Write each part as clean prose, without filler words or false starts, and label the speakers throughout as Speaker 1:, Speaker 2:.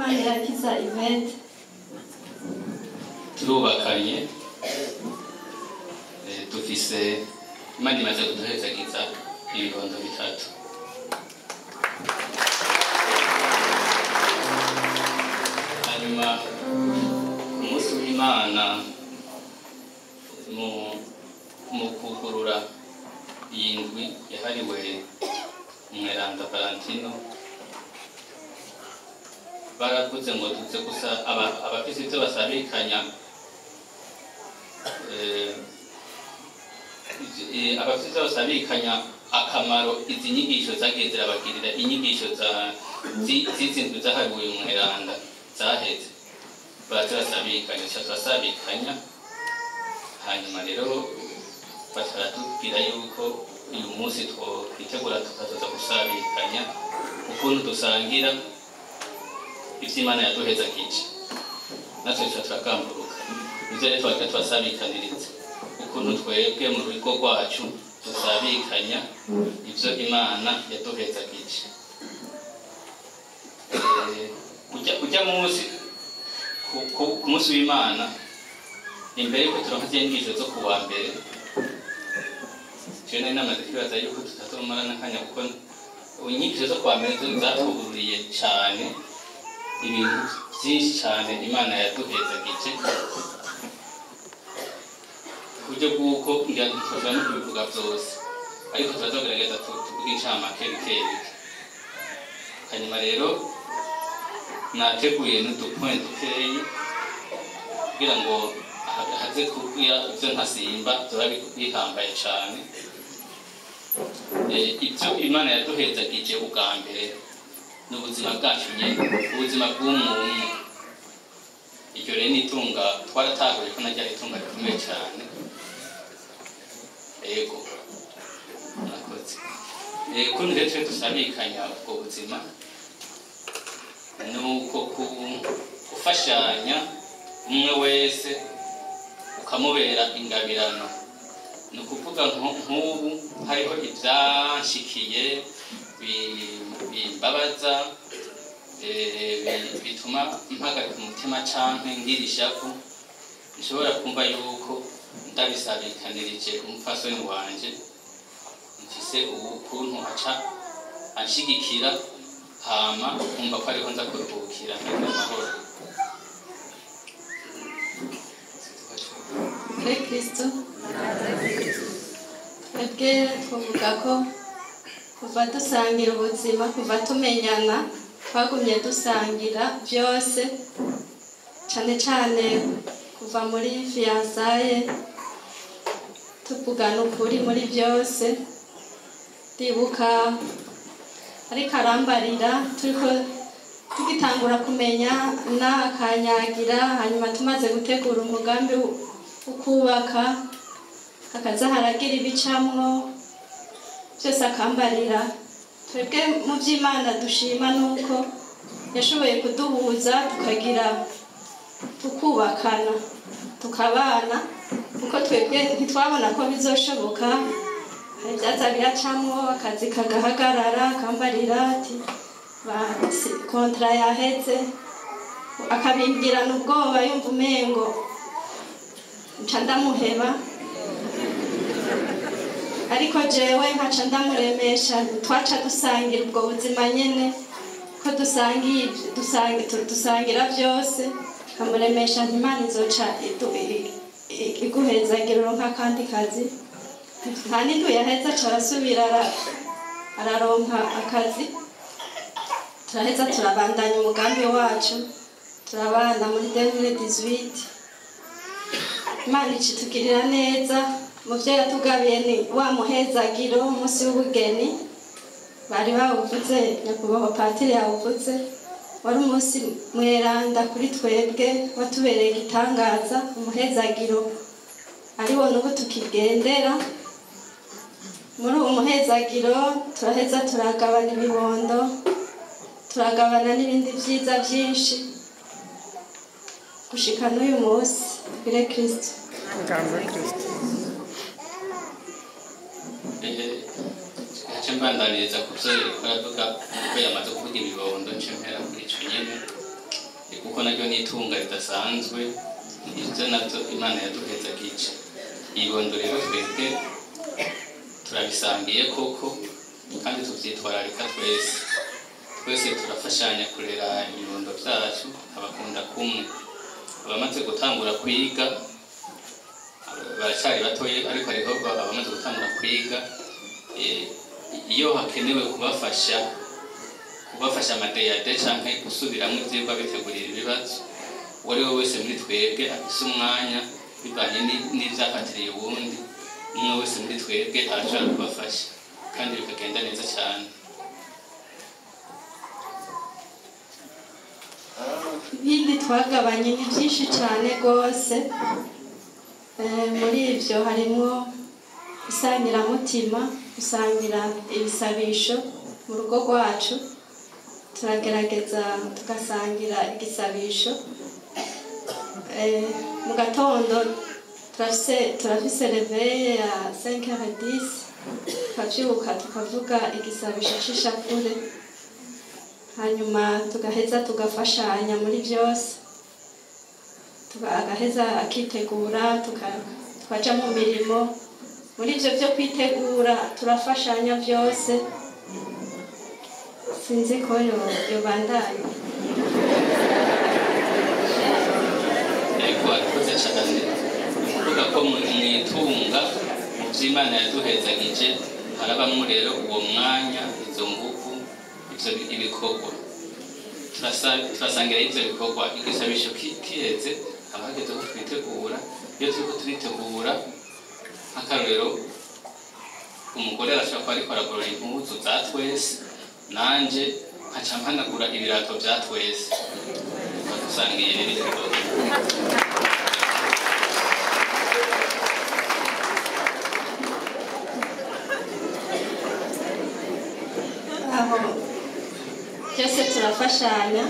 Speaker 1: Manirakiza Yvette.
Speaker 2: Turubakanye, dufise Imana imaze kuduhezagiza ibibondo bitatu. Hanyuma ku munsi w'Imana mu kugurura iyi ndwi yahariwe Umweranda Valentino, baravuze ngo tuze gusa abafise ivyo basabikanya, abafise ivyo basabikanya akamaro izi nyigisho zagiye zirabagirira, inyigisho z'izi ndwi zahariwe uyu mweranda zaheze, baraza basabikanya, tuca turasabikanya. Hanyuma rero baca baratubwira yuko uyu munsi twokwitegura tukazoza gusabikanya ukuntu dusangira ivyo Imana yaduhezagije, natwe tuca turagamburuka. Ivyo rero twagira turasabikaniriza ukuntu twebwe mu rugo rwacu dusabikanya ivyo Imana yaduhezagije. Ujya munsi ku munsi w'Imana, imbere yuko turonka ziriya nyigisho zo kuwa mbere, jewe nari namaze kwibaza yuko tutazomara n'akanya, kuko inyigisho zo kuwa mbere zatwugururiye cane ibintu vyinshi cane Imana yaduhezagije, ku buryo bw'uko ngira ntitwoshobora no kubivuga vyose, ariko turazogerageza tuvuge incamake bike bike. Hanyuma rero nateguye n'udupoint dukeyi kugira ngo haze kugira ivyo ntasimba vyoba bihambaye cane. Ivyo Imana yaduhezagije ubwa mbere ni ubuzima bwacu nyene, ubuzima bw'umwumwe. Iryo rero ni itunga twaratahuye ko naryo ari itunga rikomeye cane. Ego, murakoze. Ukuntu rero twe dusabikanya ubwo buzima ni uko gufashanya umwe wese ukamubera ingabirano. Ni ukuvuga nk'ubu hariho ivyanshikiye bimbabaza, bituma mpagarika umutima canke ngira ishavu, nshobora kumva yuko ndabisabikanirije umupfasoni wanje, mfise ukuntu aca anshigikira, hama nkumva ko ariho nza kuruhukira nkagira amahoro.
Speaker 1: Kuri Kristo twebwe twavuga ko kuva dusangira ubuzima, kuva tumenyana, twagumye dusangira byose, cane cane kuva muri fiançailles tuvugana ukuri muri byose. Ndibuka ariko arambarira turiko tugitangura kumenya na akanyagira, hanyuma tumaze gutegura umugambi wo kubaka, akaza haragira ibicamwo byose akambarira. Twebwe mu by'Imana dushima nuko yashoboye kuduhuza tukagira tukubakana tukabana, kuko twebwe ntitwabona ko bizoshoboka. Hari ibyaza biracamwo akazi kagahagarara, akambarira ati kontra yaheze, akabimbwirana ubwoba yumva umengo nca ndamuheba, ariko jewe nkaca ndamuremesha. Twaca dusangira ubwo buzima nyene, ko dusangira byose, nkamuremesha nti Imana izoca iguhezagira uronka akandi kazi. Nta n'indwi yaheze aca arasubira araronka akazi. Turaheza turabandanya umugambi wacu, turabana muri 2018. Imana icitugirira neza mu byo yatugabiye ni wa muhezagiro umunsi w'ubugeni bari bawuvuze, nyakubahwa patiri yawuvuze, wari umunsi mweranda kuri twebwe, watubereye igitangaza, umuhezagiro ariwo n'ubu tukigendera. Muri uwo muhezagiro turaheza turagabana ibibondo, turagabana n'ibindi vyiza vyinshi gushika n'uyu munsi. Tugire Kristo.
Speaker 3: Nganze Kristo.
Speaker 2: Nce mbandaniriza ku vyo yariko aravuga, ko yamaze kuvuga ibibondo, nce mpera kuri ico nyene. Kuko naryo ni itunga ridasanzwe, ivyo navyo Imana yaduhezagije. Ibibondo rero twebwe turabisangiye koko, kandi tuvyitwararika twese. Twese turafashanya kurera ibibondo vyacu, abakunda kumwe. Abamaze gutangura kwiga baracari batoyi, ariko hariho abamaze gutangura kwiga. Iyo hakenewe kubafasha amadeyade canke gusubiramwo ivyigwa bitegurira ibibazo, uwo ari we wese muri twebwe afise umwanya bivanye n'ivyafatiriye uwundi, umwe wese muri twebwe arashobora kubafasha kandi bikagenda neza cane.
Speaker 1: Ibindi twagabanye ni byinshi cyane rwose. Muri ibyo harimo isangiramutima, gusangira ibisabisho mu rugo rwacu. Turagerageza tugasangira igisabisho. Mu gatondo turafise réveil ya 5h10, tukavyuka tukavuga igisabisho c'ishapure, hanyuma tugaheza tugafashanya muri byose, agaheza akitegura, tukaja mu mirimo. Muri ivyo vyo kwitegura turafashanya byose. Sinzi ko yobandanya.
Speaker 2: Ariko arakoze cane. Ni ukuvuga ko mwitunga mu vy'Imana yaduhezagije harabamwo rero uwo mwanya, izo nguvu, ivyo ibikorwa. Turasangira ivyo bikorwa. Igisabisho kiheze haba hageze ko twitegura. Iyo turiko turitegura, nk'akarorero, umugore arashobora kuba ariko aragorora impuzu za twese, nanje nkaca mpanagura ibirato vya twese, tukaba dusangiye rero ivyo bikorwa.
Speaker 1: Aho byose turafashanya.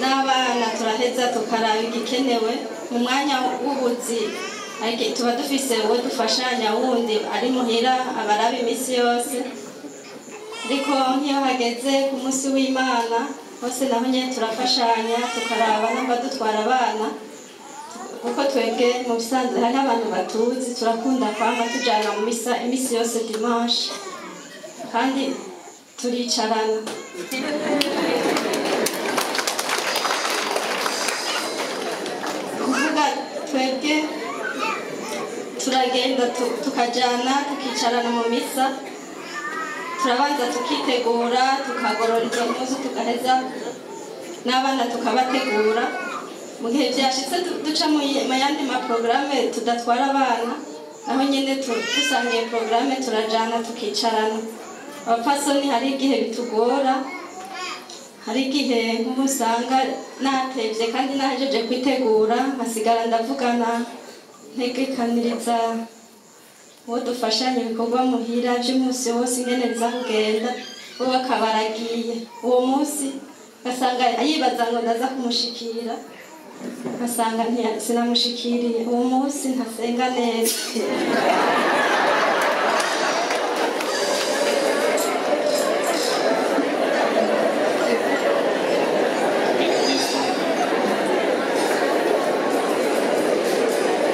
Speaker 1: N'abana turaheza tukaraba igikenewe mu mwanya w'ubuzi. Ariko tuba dufise uwo dufashanya wundi ari muhira abaraba iminsi yose, ariko nk'iyo hageze ku munsi w'Imana hose naho nyene turafashanya, tukaraba namba dutwara abana, kuko twebwe mu bisanzwe hariho abantu batuzi, turakunda kwama tujana mu misa iminsi yose dimanche, kandi turicarana. Kuvuga twebwe turagenda tukajana tukicarana mu misa, turabanza tukitegura, tukagorora izo mpuzu, tugaheza n'abana tukabategura. Mu gihe vyashitse duca mu yandi ma programme tudatwara abana, naho nyene dusangiye programme turajana tukicarana. Abapfasoni hari igihe bitugora, hari igihe nk'ubu usanga natevye kandi nahejeje kwitegura, nkasigara ndavugana ntegekaniriza uwo dufashanya ibikorwa muhira vy'umunsi wose ingene biza kugenda, we akaba aragiye. Uwo munsi ngasanga yibaza ngo ndaza kumushikira, ngasanga sinamushikiriye. Uwo munsi ntasenga neza.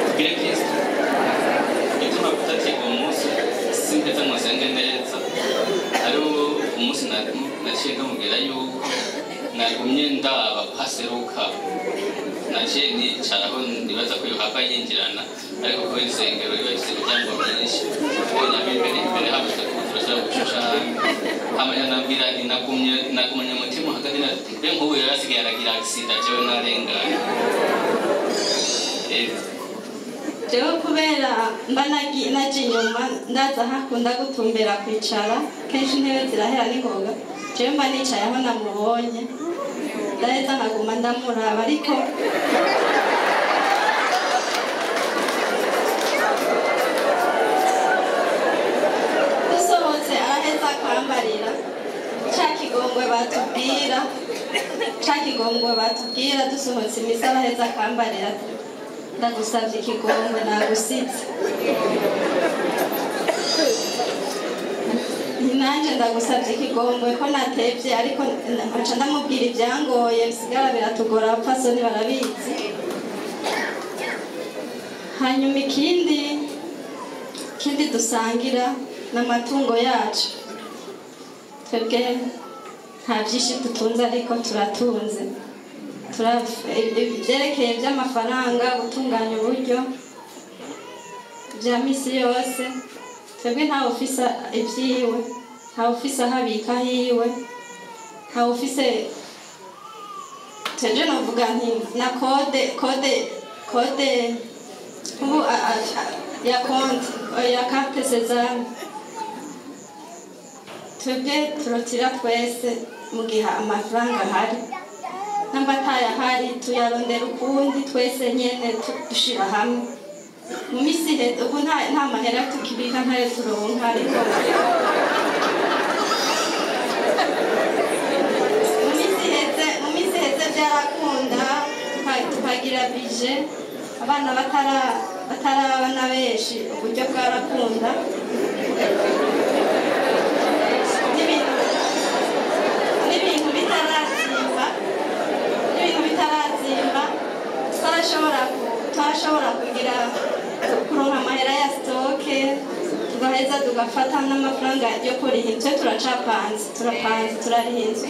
Speaker 2: Tugire Kristo. Igituma avuze ati uwo munsi sinteze ngo nsenge neza, ari umunsi naciye ndamubwira yuko nagumye ndaba kuhaseruka, naciye nicaraho nibaza ko yohava yinjirana, ariko kubera insengero iba ifise imiryango myinshi, ubonye abo imbere habuze ko turashobora gushushanya. Hama nabwira nti nagumye umutima hagati, nati mbe nk'ubu rero asigaye aragira accident jewe narenganye.
Speaker 1: Jewe kubera mba naje inyuma, ndaza hakunda gutumbera kwicara, kenshi intebe zirahera n'ingoga. Jewe mba nicaye aho namubonye, ndaheza nkaguma ndamuraba, ariko dusohotse araheza akambarira ca kigongwe batubwira, ca kigongwe batubwira dusohotse imisa, araheza akambarira ndagusavye ikigongwe nagusitse. Nanje ndagusabye ikigongwe ko natevye, ariko nkaca ndamubwira ibyangoye bisigara biratugora, abapfasoni barabizi. Hanyuma ikindi dusangira n'amatungo yacu. Twebwe nta byinshi dutunze, ariko turatunze. Ibyerekeye by'amafaranga, gutunganya uburyo bya misi yose, twebwe ntawe ufise ibyiwe, ntawe ufise aho abika hiwe, ntawe ufise. Twebwe novuga nti na code ubu ya konti ya carte Sezame, twebwe turotira twese mu gihe amafaranga ahari. Namba atayahari, tuyarondera ukundi twese nyene, dushira hamwe. Mu misi ubu nta mahera tukibika, ntayo turonka, ariko mu misi iheze byarakunda tukagira budget, abana bataraba na benshi, uburyo bwarakunda n'ibintu bitarazimba, twarashobora kugira kuronka amahera ya stock, tugaheza tugafata n'amafaranga yo kuriha inzu. Turacapanze, turapanze, turariha inzu,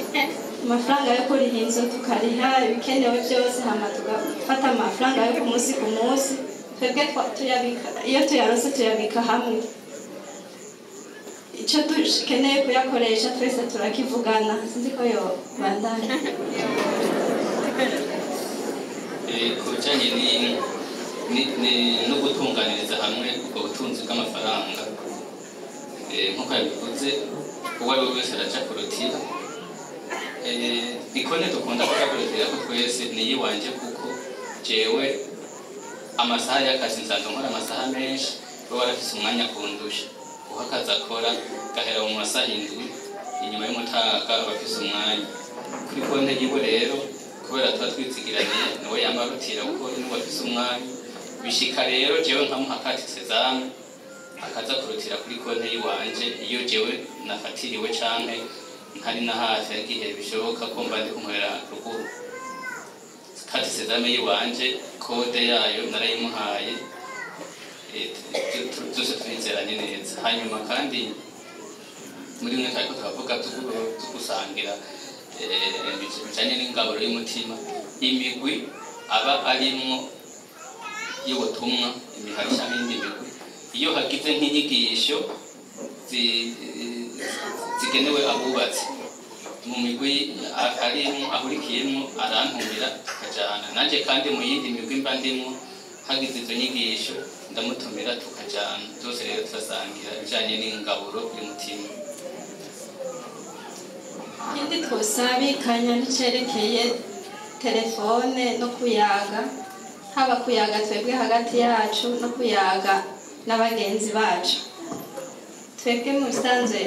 Speaker 1: amafaranga yo kuriha inzu tukariha ibikenewe byose, hama tugafata amafaranga yo ku munsi ku munsi. Twebwe tuyabika, iyo tuyaronse tuyabika hamwe. Icyo dukeneye kuyakoresha twese turakivugana. Sinzi ko yo bandanya.
Speaker 2: Ku bijyanye no gutunganiriza hamwe ubwo butunzi bw'amafaranga, nk'uko yabivuze, uwo ari we wese araja kurutira. Ikone dukunda kuja kurutira ko twese ni iyiwanje, kuko jewe amasaha y'akazi nsanzwe nkora amasaha menshi, we warafise umwanya kundusha, kuko akazi akora gahera mu masaha 7 inyuma y'umutaga, aba afise umwanya kuri konte yiwe. Rero kubera tuba twizigiraniye, niwe yama arutira kuko niwe afise umwanya. Bishika rero jewe nkamuha carte Sezame, akaza kurutira kuri konte yiwanje iyo jewe nafatiriwe canke ntari na hafi, igihe bishoboka ko mba ndi kunkorera ruguru. Carte Sezame yiwanje, code yayo narayimuhaye, byose turizeranye neza. Hanyuma kandi muri mwe tariko turavuga tugusangira bijanye n'ingaburo y'umutima, imigwi aba arimwo y'ubutumwa, imihari canke iyindi migwi, iyo hagize nk'inyigisho zigenewe abubatsi mu migwi arimwo ahurikiyemwo, arantumira tukajana. Nanje kandi mu yindi migwi mba ndimwo, hagize izo nyigisho ndamutumira tukajana. Byose rero turasangira ibijanye n'ingaburo y'umutima.
Speaker 1: Ikindi twosabikanya nicerekeye telefone no kuyaga, haba kuyaga twebwe hagati yacu no kuyaga n'abagenzi bacu. Twebwe mu bisanzwe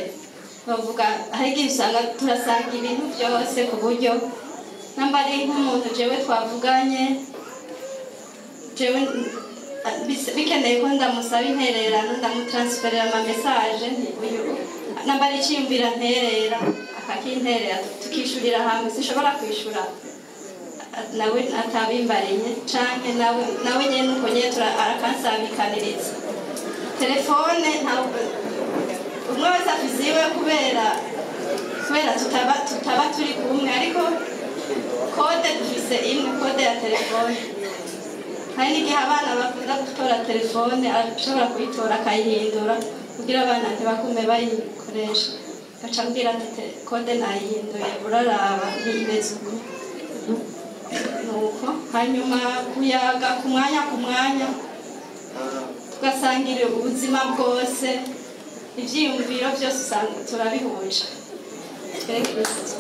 Speaker 1: bavuga hari igihe usanga turasanga ibintu byose, ku buryo namba ari nk'umuntu jewe twavuganye, jewe bikeneye ko ndamusaba intererano, ndamutransferera ama message nti uyu namba ari iciyumvira nterera, akakinterera, tukishurira hamwe. Sinshobora kwishura nawe atabimbariye, canke nawe nyene uko nyene arakansabikaniriza. Telefone ntabwo umwe wese afise iwe, kubera tutaba turi kumwe, ariko code dufise imwe, code ya telefone. Hari n'igihe abana bakunda gutora telefone, ashobora kuyitora akayihindura kugira abana ntibagume bayikoresha, gaca ambwira ati code nayihinduye, uraraba ntiyimeze uko nuko. Hanyuma kuyaga ku mwanya ku mwanya, tugasangira ubuzima bwose, ivyiyumviro byose usanga turabihuje. Twere Kristo.